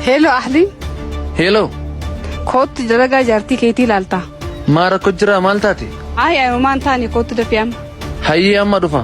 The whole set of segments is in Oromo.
Hello Ahli, Hello, kootu dalagaa jaartii keetii ilaalta. Maa rakkoo jira maal taate? Ayi anumaan taane kootu dafii amma. Hayyee amma dhufa.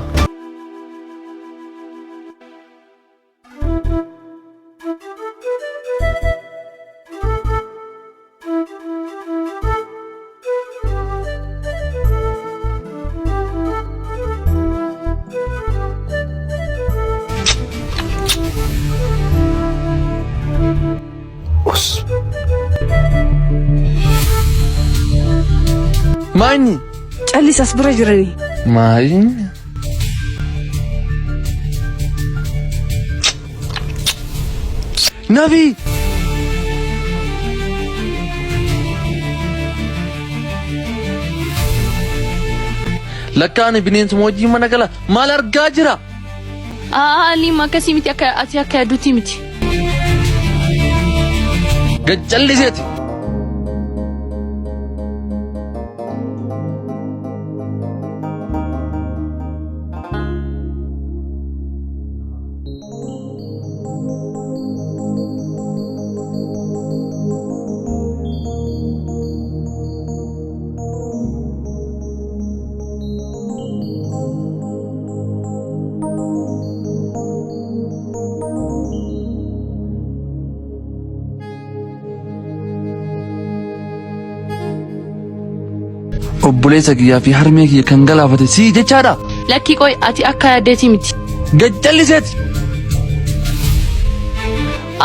Us. Maayini? Callis as bira jiranii. Maayini? Nabi! Lakkaani bineensuma wajjin mana gala maal argaa jira? Aliim akkasii miti akka ati akka yaadduutti miti. Gad calliseeti. Obboleessa kiyyaa fi harmee kiyya kan galaafate sii jechaadha. Lakkii qoy ati akka yaaddeetii miti. Gad calliseeti.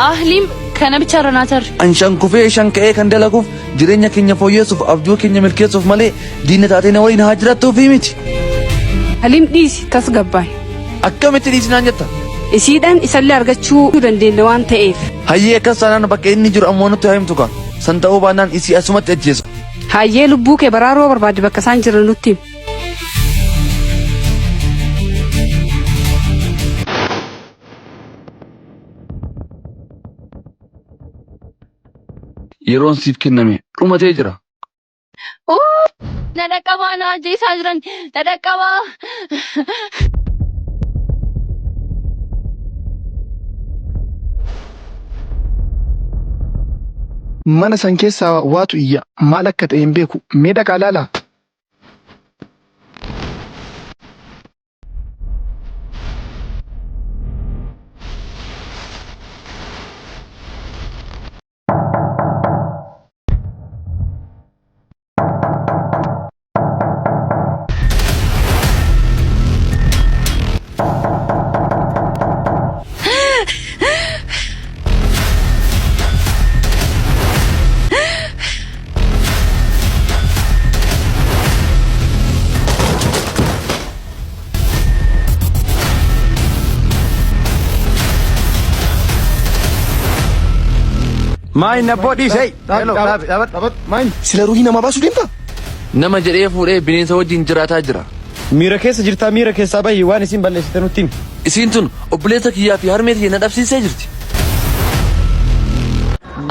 Ahliim kana bichaarra naa tarri. An shan kufee shan ka'ee kan dalaguuf jireenya keenya fooyyeessuuf abjuu keenya milkeessuuf malee diina taatee na waliin haa jiraattuufi miti. Haliim dhiisi tasgabbaay. Akkamitti dhiisinaan jetta? Isiidhaan isallee argachuu dandeenya waan ta'eef. Hayyee akkas taanaan bakka inni jiru ammoo nutti haa himtu kaa. San ta'uu baannaan isii asumatti ajjeesa. Hayyee lubbuu kee baraaruu barbaadde bakka isaan jiran nutti himi. Yeroon siif kenname dhumatee jira. Na dhaqqabaa na ajjeesaa jiran na dhaqqabaa. Mana san keessaa waatu iyya. Maal akka ta'e hin beeku. Mee dhaqaa laalaa. Maayin abboo dhiise. Hello, dhaabi, dhaabadhu. Maayin sila ruuhii namaa baasuu deemtaa? Nama jedhee fuudhee bineensa wajjin jiraataa jira. Miira keessa jirtaa miira keessaa bahi waan isin balleessite nutti himi. Isiin tun obboleessa kiyyaa fi harmee tiyya na dhabsiisee jirti.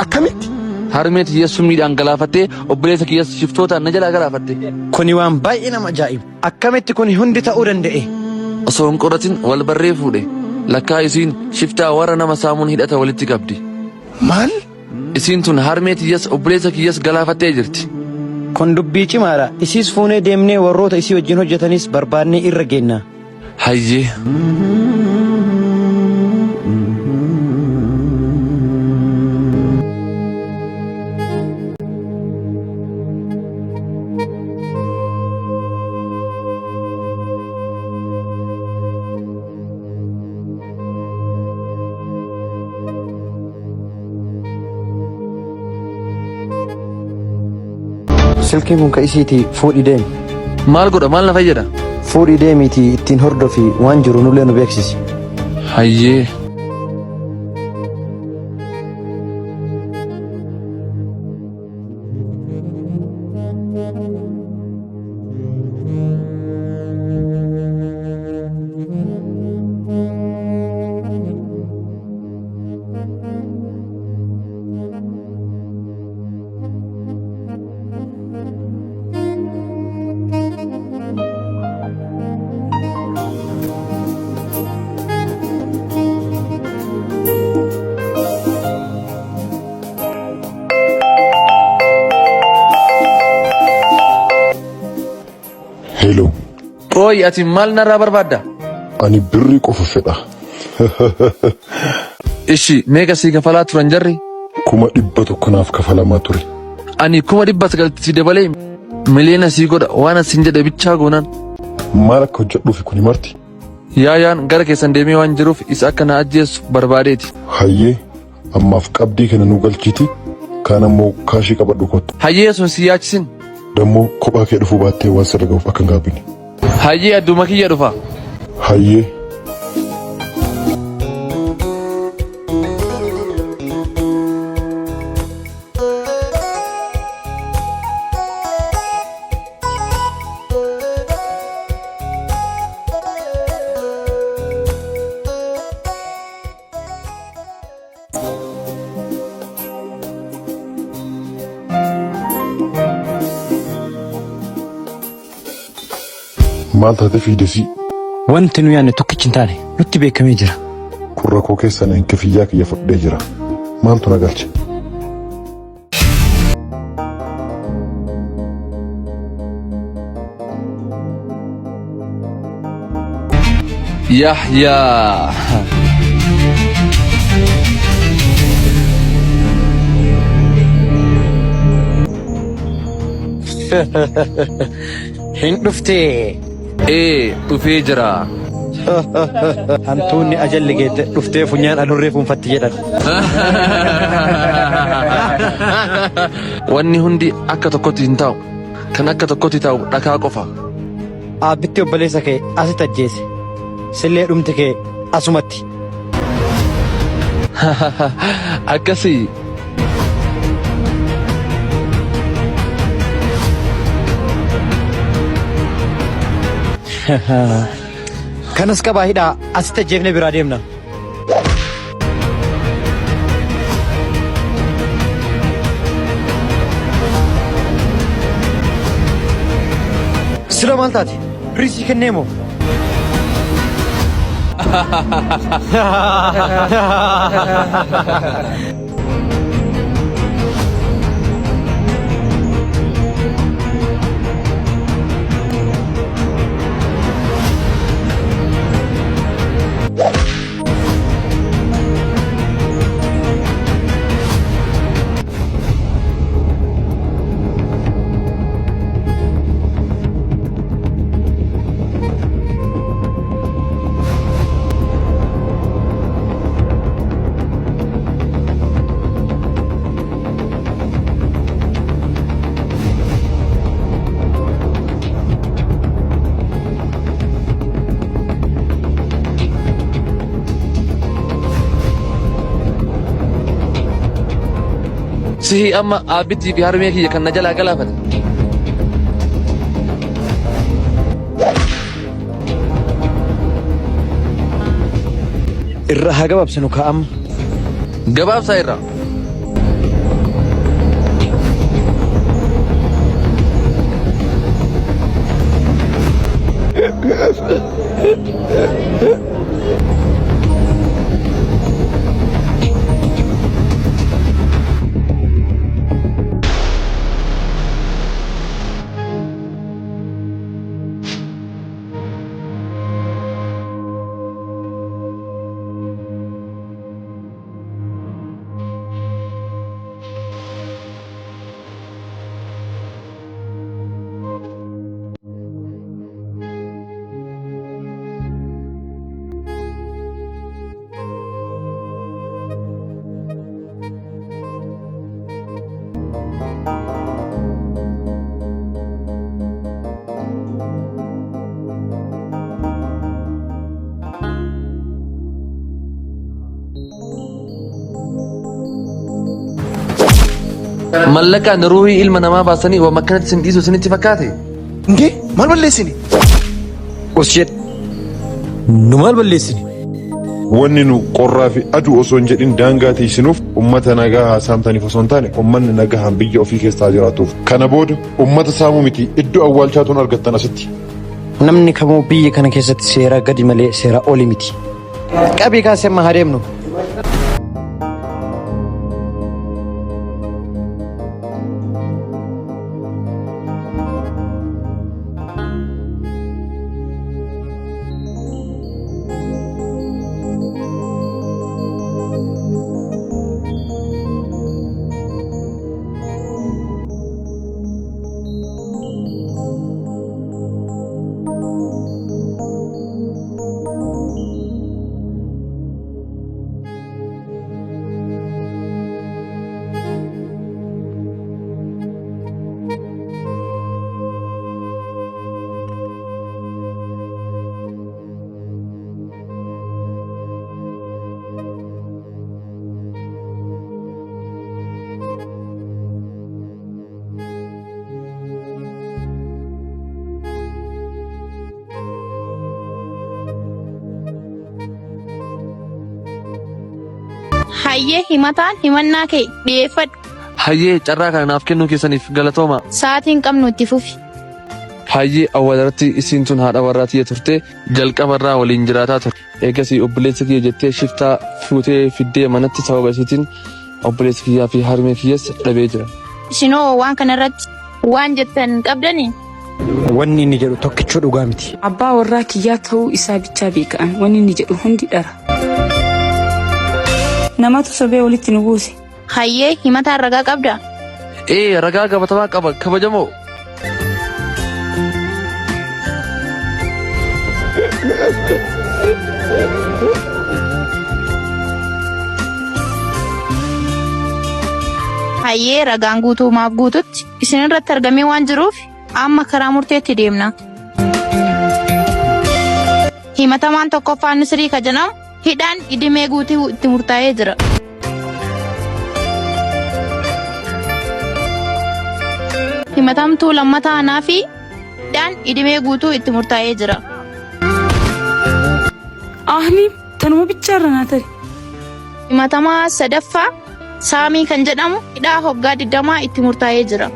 Akkamitti? Harmee tiyya summiidhaan galaafattee obboleessa kiyyas shiftootaan na jalaa galaafatte. Kuni waan baay'ee nama ajaa'ibu. Akkamitti kuni hundi ta'uu danda'e? Osoo hin qoratin wal barree fuudhe. Lakkaa isiin shiftaa warra nama saamuun hidhata walitti qabdi. Maal? Isiin tun harmee tiyyas obboleessa kiyyas galaafattee jirti. Kun dubbii cimaadha. Isiis fuunee deemnee warroota isii wajjin hojjetanis barbaannee irra geenna. Hayyee. Silkiin kun ka isiiti fuudhi deemi. Maal godha maal na fayyada? Fuudhi deemiitii ittiin hordofi waan jiru nullee nu beeksisi. Hayyee. Hello. Qooyi ati maal narraa barbaadda? Ani birrii qofa fedha. Ishi meeqa sii kafalaa turan jarri? 100,000 naaf kafalamaa ture. Ani 900,000 si dabalee miliyoona sii godha waan asin jedhe bichaa goonaan. Maal akka hojjedhuufi kuni marti? Yaayaan gara keessan deemee waan jiruuf isa akka na ajjeessu barbaadeeti. Hayyee ammaaf qabdii kana nu galchiiti kaan ammoo kaashii qabadhu kottu. Hayyee sun si yaachisin. Dammoo kophaa kee dhufuu baattee waan sirra ga'uuf akka hin gaabbine. Hayyee adduma kiyya dhufa. Hayyee. Maal taate fiidesii? Wanti nu yaadne tokkichi hin taane nutti beekamee jira. Kun rakkoo keessan hin kifiyyaa kiyya fudhee jira. Maaltu na galche? Yahyaa. Hin dhuftee. Ee dhufee jira. Hantuunni ajalli geette dhuftee funyaan adurree fuunfatti jedhan. Wanni hundi akka tokkotti hin taa'u. Kan akka tokkotti taa'u dhakaa qofa. Aabbitti obboleessa kee asitti ajjeese. Sillee dhumti kee asumatti. Akkasii. Kanas qabaa hidhaa asitti ajjeefne biraa deemna. Sila maal taate? Birrii sii kennee moo? Sihi amma aabbittii fi harmee kiyya kan na jalaa galaafate. Irra haa gabaabsinu kaa amma. Gabaabsaa irraa. Mallaqaan ruuhii ilma namaa baasanii waan akkanatti isin dhiisu isinitti fakkaate? Indee maal balleessine? Us jedhe. Nu maal balleessine? Wanni nu qorraa fi aduu osoo hin jedhin daangaa tiisinuuf ummata nagaa haa saamtaniif osoo hin taane ummanni nagahaan biyya ofii keessa haa jiraatuuf. Kana booda ummata saamuu miti iddoo awwaalchaatuun argattan asitti. Namni kamuu biyya kana keessatti seeraa gadi malee seeraa oli miti. Qabii kaasee amma haa deemnu. Hayyee himataan himannaa kee dhiyeeffadhu. Hayyee carraa kana naaf kennuu keessaniif galatoomaa. Sa'aatii hin qabnu itti fufi. Hayyee awwalarratti isiin tun haadha warraa tiyya turte jalqabarraa waliin jiraataa ture. Eegasii obboleessa kiyya jettee shiftaa fuutee fiddee manatti sababa isiitiin obboleessa kiyyaa fi harmee kiyyas dhabee jira. Isinoo waan kanarratti waan jettan qabdanii? Wanni inni jedhu tokkichuu dhugaa miti. Abbaa warraa kiyyaa ta'uu isaa bichaa beeka an. Wanni inni jedhu hundi dhara. Namatu sobee walitti nu buuse. Hayyee himataan ragaa qabdaa? Ee ragaa qabatamaa qaba kabajamoo. Hayyee ragaan guutuumaaf guututti isin irratti argamee waan jiruuf amma karaa murteetti deemna. Himatamaan tokkoffaan Nusrii ka jedhamu hidhaan idimee guutuu itti murtaa'ee jira. Himatamtuu lammataa anaa fi hidhaan idimee guutuu itti murtaa'ee jira. Ahliim tanuma bichaa irra naa tari. Himatamaa sadaffaa Saamii kan jedhamu hidhaa hoggaa 20 itti murtaa'ee jira.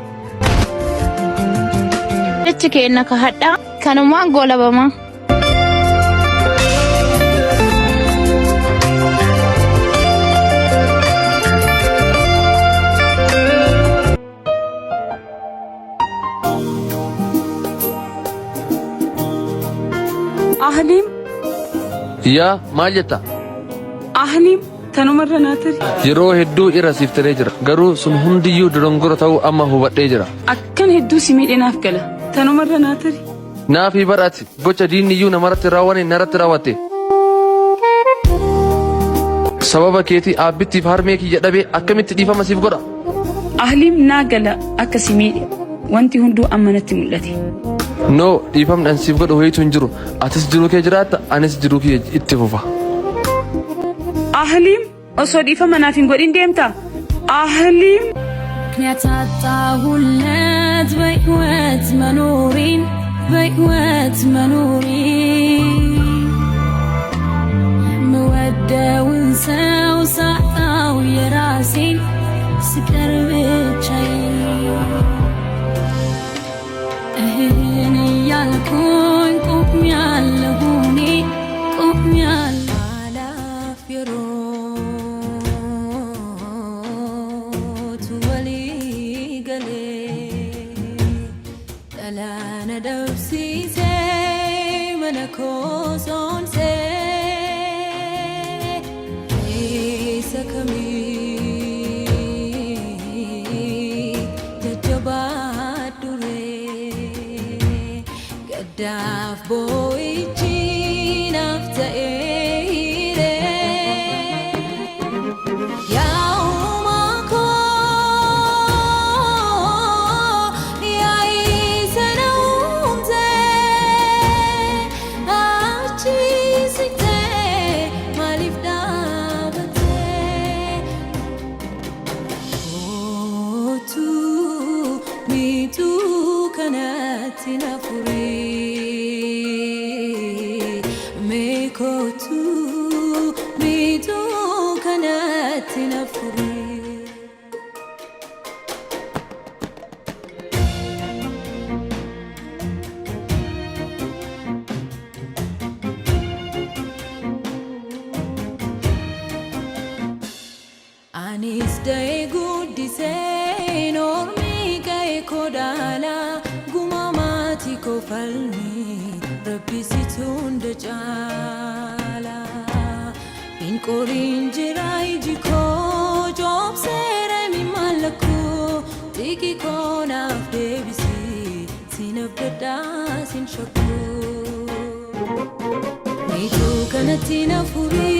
Jechi keenna ka hadhaa kanumaan goolabama. Ahliim Yaa maal jetta? Ahliim tanumarra naa tari. Yeroo hedduu irra siif taree jira. Garuu sun hundiyyuu dogongora ta'uu amma hubadhee jira. Akkan hedduu si miidhe naaf gala. Tanumarra naa tari. Naafii bar ati gocha diinni iyyuu namarratti raawwane narratti raawwatte. Sababa keetii aabbittiif harmee kiyya dhabee akkamitti dhiifama siif godha? Ahliim naa gala akka si miidhe wanti hunduu amma natti mul'ate. No dhiifamni ani siif godhu wayiitu hin jiru. Atis jiruu kee jiraatta anis jiruu kiyya itti fufa. Ahliim osoo dhiifama naaf hin godhin deemta? Ahliim. ምክንያት አጣሁለት በሕይወት መኖሬን በሕይወት መኖሬን ምወደውን ሰው ሳጣው የራሴን ስቀር ብቻዬን እህን እያልኩኝ ቆሜያለሁ እኔ ቆሜያለሁ አላፍ yerootu walii galee dhalaana dhabsiisee mana koo soonsee isa kamii jajjabaa duree gaddaaf boo'ichi naaf ta'ee hiree. Yaa uumaa koo yaa isa na uumte achi siqtee maaliif dhaabatte? Kootu miituu kanatti na furi. Mee kootu miituu kanatti na furi. Anis da'ee guddisee ormi ga'e kodaala gumaa maatii koo falmi rabbi situ hunda caala. Hin qoriin jira iji koo coobseera mallakkoo xiqqi koo naaf deebisi sin abdadhaa sin shakkuu. Miituu kanatti na furii.